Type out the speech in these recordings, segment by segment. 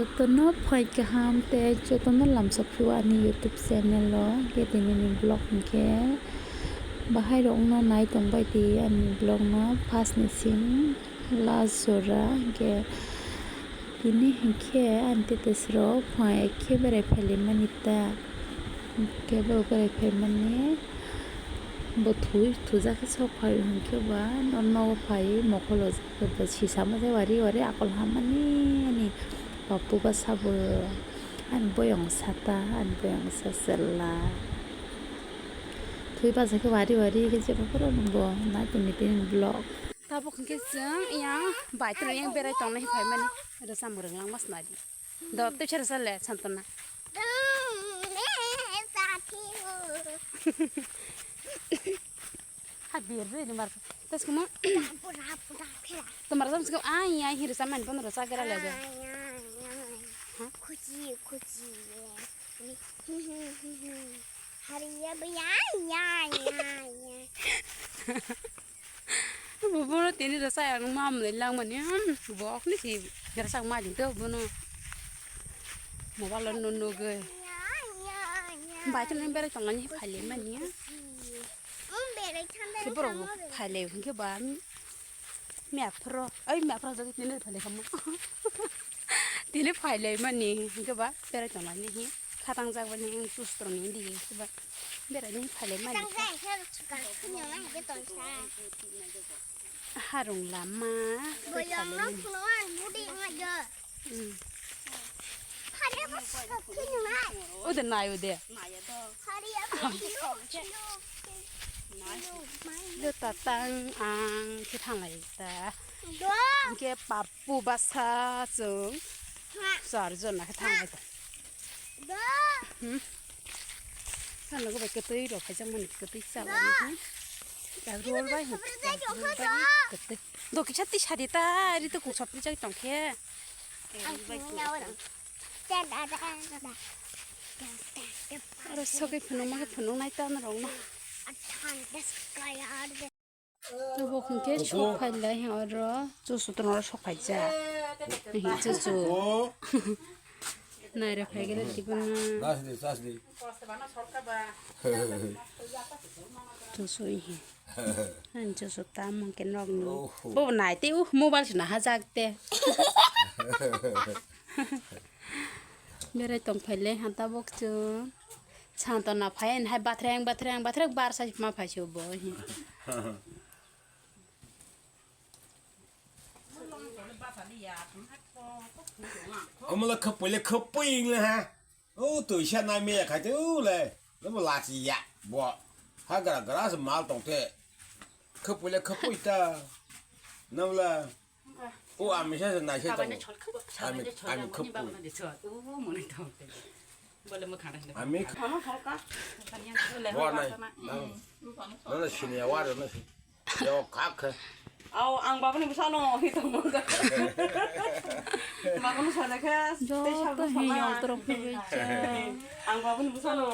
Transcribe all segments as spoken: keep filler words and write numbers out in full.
Jotono phai kaham tei jotono lamsok phio ani YouTube channel o, khe tini ni vlog hwnkhe bahai rokno nai tongbai di ani vlog no first ni simi last jora. Hwnkhe tini hwnkhe ani tetesrok phai khe berai phailaimani ta, hwnkhe bo berai phaimani bo thwi thujak khe sok phai hwnkhe ba nogo phai mokol o. Sisa ma se wari wari akol hamani ani papu ba sabo ani boyong sata ani boyong sa sela. Thui basa khe wari wari khe jebo phuru bo nai tongni tini vlog. Tabuk hwnkhe chwng yang bai tongni yang berai tongnai phaimani rwchapmung rwnglang mas nai di. Do tei chara chale Santona. Ha bir ri ni mar. Tas kuma. Pura pura khela. Tomar jam skum ai ai hiri saman pon ro sa gara le. Khuchi khuchi. Hari ya ba ya ya ya ya. Bubuno tini rwchap ang ma mwnwi langmani, hmm, bok ni si rwchap ma jing to buno. Mobile no nugwi. Bai tini berai tonglani phaile mani. Borok bo phaile hwnkhe ba miya phro, ai miya phro jagwi tini phaile kamo. Tini phaile mani hwnkhe ba berai tonglani hi khatang jak bani ang tus tongni di hwnkhe ba berai ni phaile mani. Harung lama. Boyong rok phunuan budi ngajo. Hmm. Hari apa sih kau nai? Udah nai udah. Hari apa sih? Lo tatang ang kita ngai ta. Do. Ke papu basa sung. Sar jon na kita ngai ta. Hmm? Ano ko bai kwtwi rok phaijak mani kwtwi chala ni, hmm? Rol bai, rol bai kwtwi. Do kisa twi sadi ta, ri to kung sopri jai tong khe. Aro sogwi phunukma khe phunuknai ta norokno. Tabuk hwnkhe sok phailai oro chuchu tongro sok phaijak. Chuchu. Naira phaigele tibuna. Chuchu ihi. Ani chuchu tam hwnkhe nokni. Bo nai tei uh mobile se nahajak te. Berai tong phailai hanta bok chwng. Santona phai hai bathreng bathreng bathreng bar sai ma phai se bo. Omo le khapui le khapui le ha. O twi sa nai me ya khai te u le. Le bo la chi ya bo. Ha gra gra se mal tong te. Khapui le khapui ta. Nam la. O ami sa se nai se ta. Ami ami khapui. Ami. Bo nai. Nang. Nang sini ya wa na. Yo, kak khe. Aw, ang babani bwsano hi tongmo. Babani sana khe tei sabo sana. Ang babani bwsano.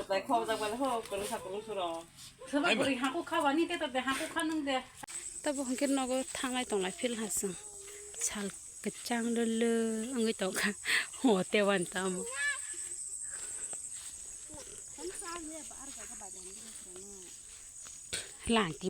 Tai khobjak bale ho, kwrwngsa kwrwngsuro. Soba bwrwi hangko khabani te to de hangko khanung de. Tabo hwnkhe nogo thanglai tonglai phil hasung. Sal kwchang lwlw wngwi tongkha. Ho te wan tamo. Lang.